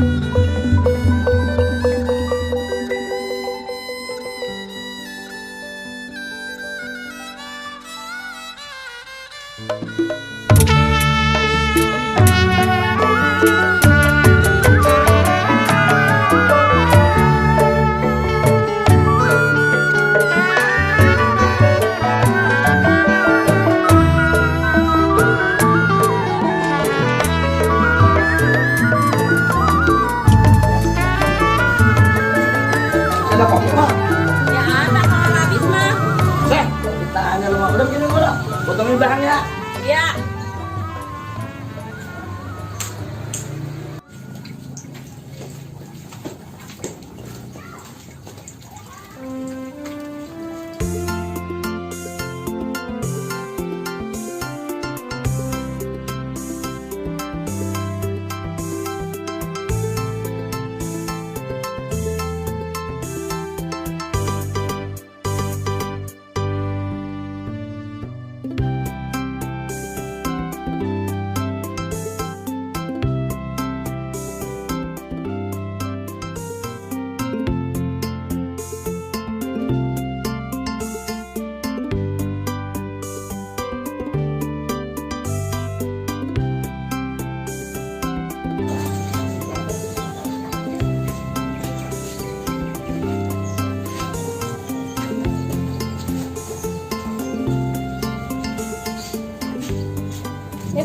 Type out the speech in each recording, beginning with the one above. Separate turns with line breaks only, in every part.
Ada kopi mah?
Ya ada kalau habis mah.
Kita hanya lu udah gini udah. Potongin belakang ya.
Ya.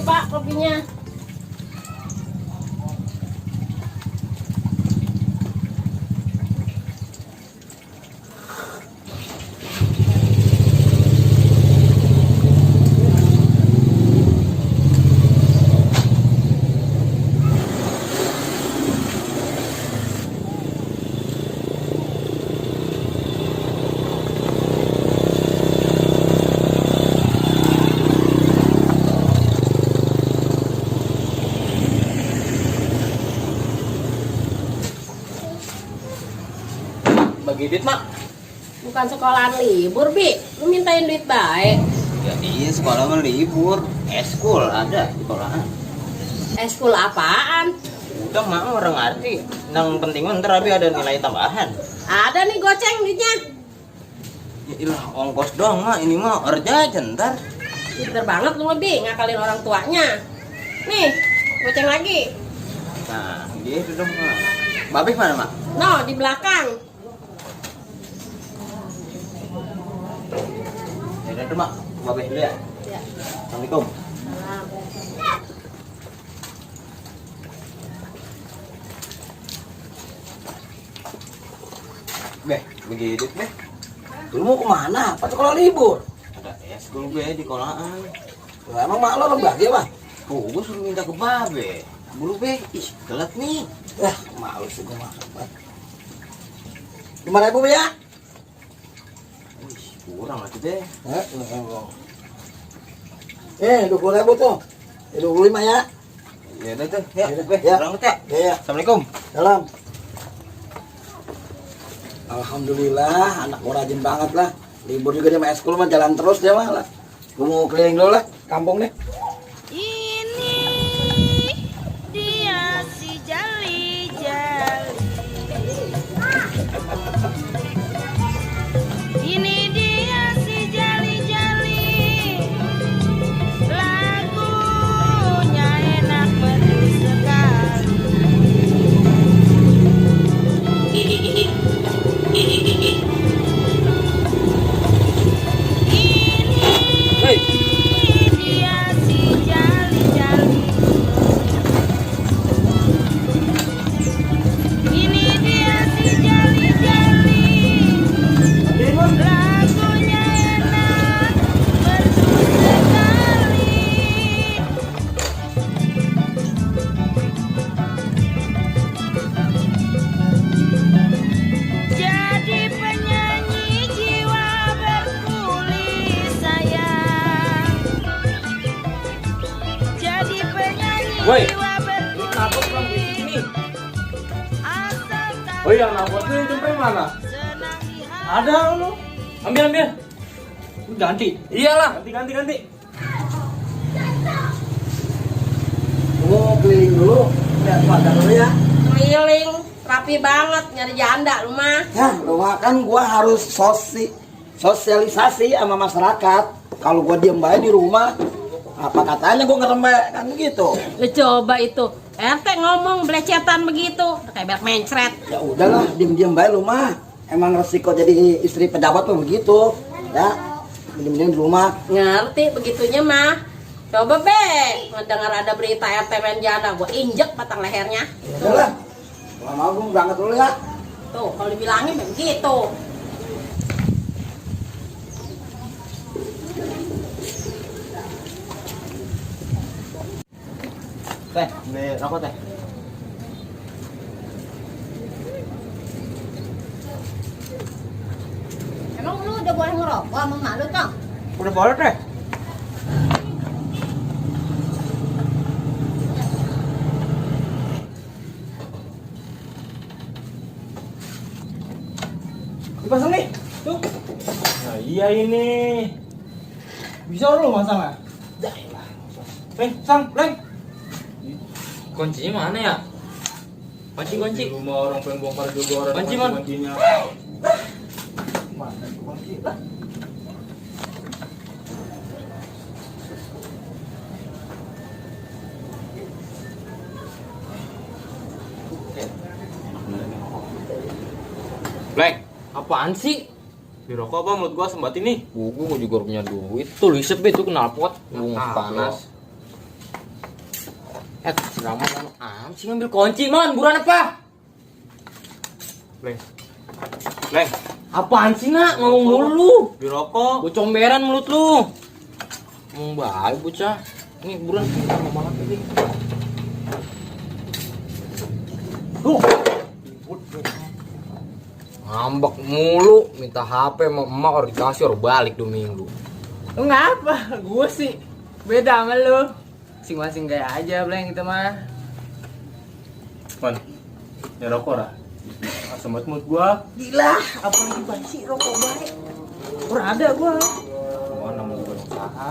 Pak kopinya.
Bagi duit mak.
Bukan sekolahan libur, Bi. Lu mintain duit baik.
Ya iya sekolah mah libur. Eskul ada di sekolahan.
Eskul apaan?
Udah mak orang ngerti. Nang penting mah ntar abi ada nilai tambahan.
Ada nih goceng duitnya.
Ya ilah ongkos doang mak. Ini mah orja aja ntar.
Pinter banget lu, Bi, ngakalin orang tuanya. Nih, goceng lagi.
Nah gitu dong mak. Babeh mana mak?
No, di belakang.
Ya udah mak. Babeh dulu ya.
Ya.
Assalamualaikum.
Salam.
Beh, begitu beh. Lu mau kemana? Pas sekolah libur. Ada eskul beh di sekolahan. Lah emang mak lo bagi apa? Oh, gua suruh minta ke babe. Buru beh, ih gelap nih. Malu sih gua makan banget. 5.000 ya? Wih, kurang lagi deh. 20.000 tuh. 25 ya. Ya udah tuh. Ya, beh, kurang ya. Ya. Assalamualaikum. Salam. Alhamdulillah, anak gua rajin banget lah. Libur juga dia main sekolah mah jalan terus dia mah lah. Gua mau keliling dulu lah, kampung deh.
Ini dia si Jali-Jali. Ini dia si Jali-Jali. Lagunya enak betul sekali.
Hei.
Dia si Jali-Jali. Ini dia si Jali-Jali. Lagunya enak betul sekali. Jadi penyanyi jiwa berkulit sayang. Jadi penyanyi
Woi,
jiwa
kenapa pulang di sini?
berkulit. Asal tahu
Oh yang nabot tuh jempol mana?
senang di hati.
Ada lu. Ambil. Lu ganti.
Iyalah.
Ganti.
Gua mau keliling dulu, lihat pasar dulu ya.
Oh keliling, rapi banget, nyari janda lu mah.
Ya, lu mah kan gua harus sosialisasi sama masyarakat. Kalau gua diem bae di rumah, apa katanya gua ngerembe kan begitu.
Lu coba itu, RT ngomong belecetan begitu, kayak berak mencret.
Ya udahlah, diem bae lu mah. Emang resiko jadi istri pejabat mah begitu. Ya, diem di rumah.
Ngerti begitunya mah. Coba be, ngedengar ada berita RT main janda, gua injek batang lehernya.
Udahlah. Gua mau gua berangkat dulu ya.
Tuh, kalau dibilangin begitu.
Teh, beli rokok teh.
Emang lu udah boleh ngerokok sama mak lu, Tong?
Udah boleh teh. Dipasang nih, tuh.
Nah iya ini. Bisa lu masangnya? Sang, Leng. Kuncinya mana ya? Kunci.
Di rumah orang pengen bongkar juga orang
Kunci, Man.
kuncinya.
Mana kunci lah.
Leng,
Apaan sih?
di rokok apa menurut gua sembat ini?
Gua juga punya duit. Tuh lu isep itu knalpot. Panas. Siraman sih ngambil kunci, Man. Buruan apa?
Leng,
Apaan sih, Nak? Ngomong mulu lu.
di rokok.
Gua comberan mulut lu. Ngomong baik bocah. Nih buruan ngomong apa sih? Tuh. Ngambek mulu, minta HP sama emak orang dikasih orang balik 2 minggu.
Lu ngapa? Gue sih beda sama lu. Masing-masing gaya aja, Bleng, itu mah.
Man, di rokok lah. Sembat menurut gua.
Gila, apalagi banci rokok baik. Orang ada gua.
Mana mau gua usaha?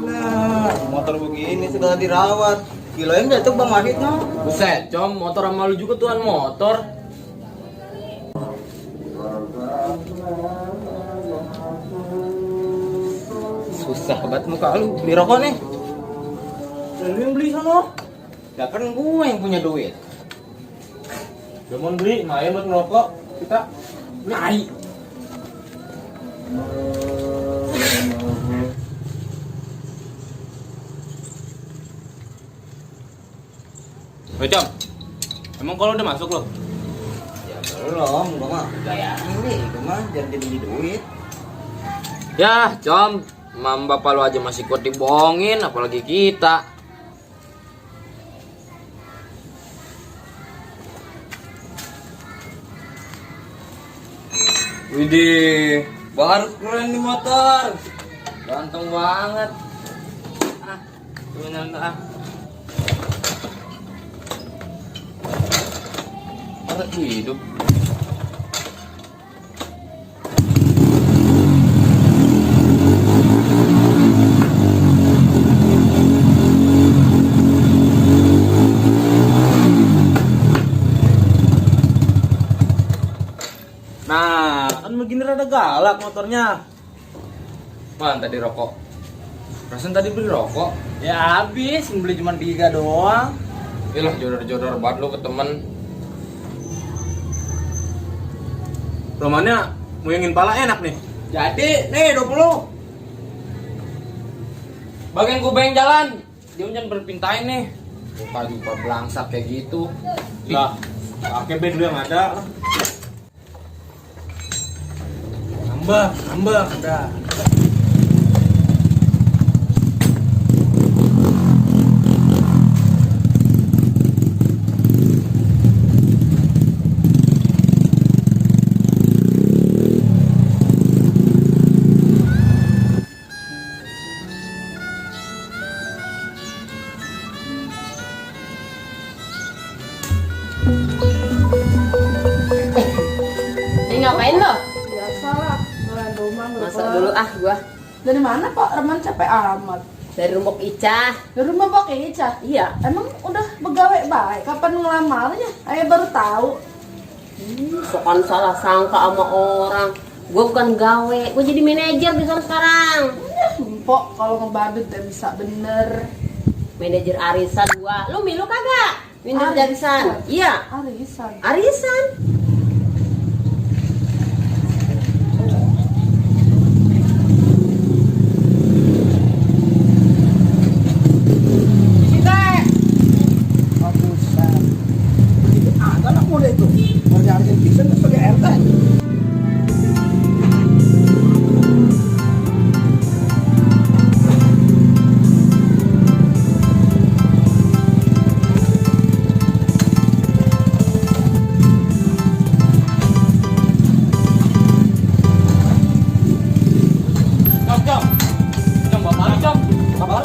Nah, motor begini sudah dirawat. Kiloin dah tuh Bang Wahid no.
Buset, com, motor sama lu juga tuan motor.
Susah banget muka lu beli rokok nih.
Lu yang beli sana.
Ya kan gue yang punya duit.
Gak mau beli, main buat ngerokok. Kita
Nai.
Jam, emang kalau udah masuk loh?
Ya belum, gue mah gaya ini, gue mah jangan jadi duit.
Ya, com, mam bapak lu aja masih kuat dibohongin, apalagi kita.
Widih, baru keren di motor.
Ganteng banget. Ah, bener ah.
Orang hidup.
Nah, kan begini rada galak motornya.
Man, tadi rokok. Perasaan tadi beli rokok.
Ya habis, beli cuma 3 doang.
Iyalah jodoh-jodoh banget lu ke temen.
Romannya mau yang pala enak nih.
Jadi, nih 20.
Bagian gue bayang jalan. Dia jangan berpintain nih. Buka juga belangsak kayak gitu.
Lah, pakai band dulu yang ada. Nambah, udah.
Ini ngapain lo?
Biasalah, ngelain rumah
Masak dulu ah gua.
Dari mana Pak? Reman capek amat.
Dari Rumbok Ica.
Dari rumah Pak Ica.
Iya.
Emang udah Begawe baik, kapan ngelamarnya? Ayah baru tahu.
Sokan salah sangka sama orang. Gue bukan gawe, gue jadi manajer di sana sekarang.
Empok kalau ngebadut gak bisa bener.
Manajer arisan gua. Lu milu kagak? Manajer arisan. Iya,
Arisan.
arisan.
Bagusan. Itu ada anak muda itu. Mau nyariin pisan sebagai RT.
Jom, bapak lu, Jom.
Bapak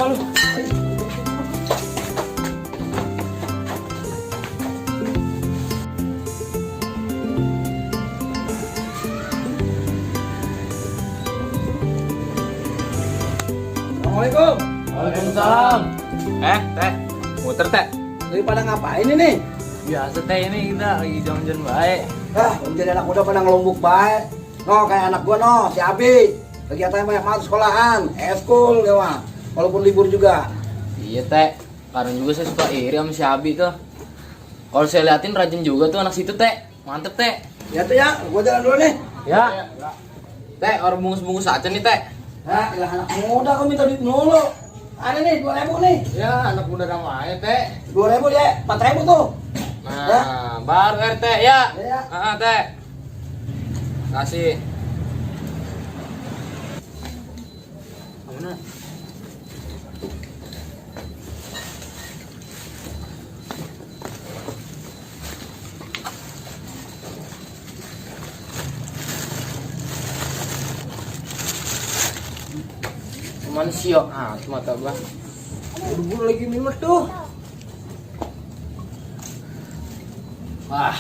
lu. Assalamualaikum.
Waalaikumsalam. Teh, muter teh.
Daripada ngapain ini?
Biasa teh ini kita lagi jalan-jalan baik.
Jadi anak muda pada ngelombok baik. No, kayak anak gua no, si Abi. Kegiatannya banyak banget sekolahan, eskul ya mah. Walaupun libur juga.
Iya teh, kadang juga saya suka iri sama si Abi tuh. Kalau saya liatin rajin juga tuh anak situ teh, mantep teh.
Ya tuh ya, gua jalan dulu nih.
Ya. Teh, orang bungkus-bungkus aja nih teh.
Ya, ilah anak muda kok minta duit mulu. Ada nih 2.000 nih.
Ya, anak muda namanya teh.
2.000 ya, 4.000 tuh.
Nah, baru RT ya.
Ya.
Teh. Kasih. Mana? Manusia, mata gua.
Buru-buru lagi minus tuh.
Wah.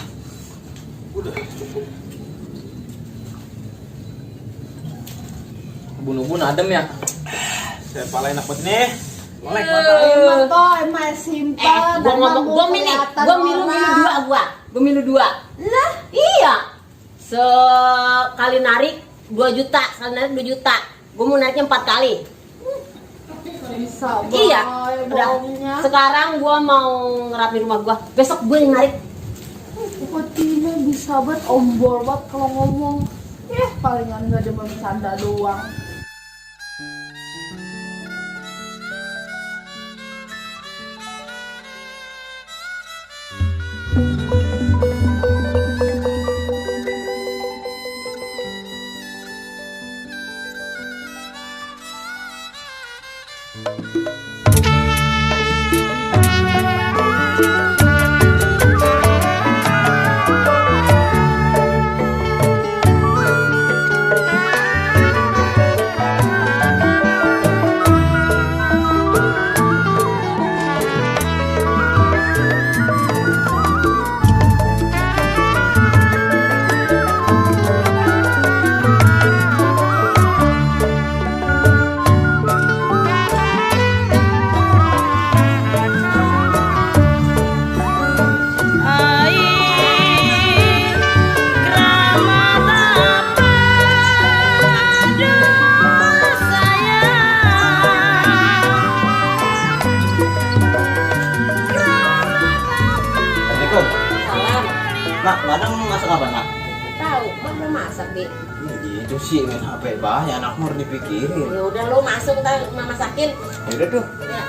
Ubun-ubun adem ya.
Saya pala enak banget nih.
Molek matain.
Emang kok emang simpel.
Gua ngomong, gua milu dua. Lah, iya. Sekali narik 2 juta, sekali narik 2 juta. Gua mau nariknya 4 kali.
Bisa
Iya. Udah.
bohongnya.
Sekarang gua mau ngerapi rumah gua. Besok gua yang narik.
Pokoknya bisa banget ombol banget kalau ngomong. Palingan gak cuma bercanda doang.
Air Ramadhan aduh sayang.
Assalamualaikum.
Salam.
Nak, madang masak apa, Nak?
Tahu, Mak udah masak, Bi.
Ya gitu sih, main HP banyak anak mau dipikirin.
Ya udah lu masuk, ntar Mama masakin.
Ya udah tuh.
Ya.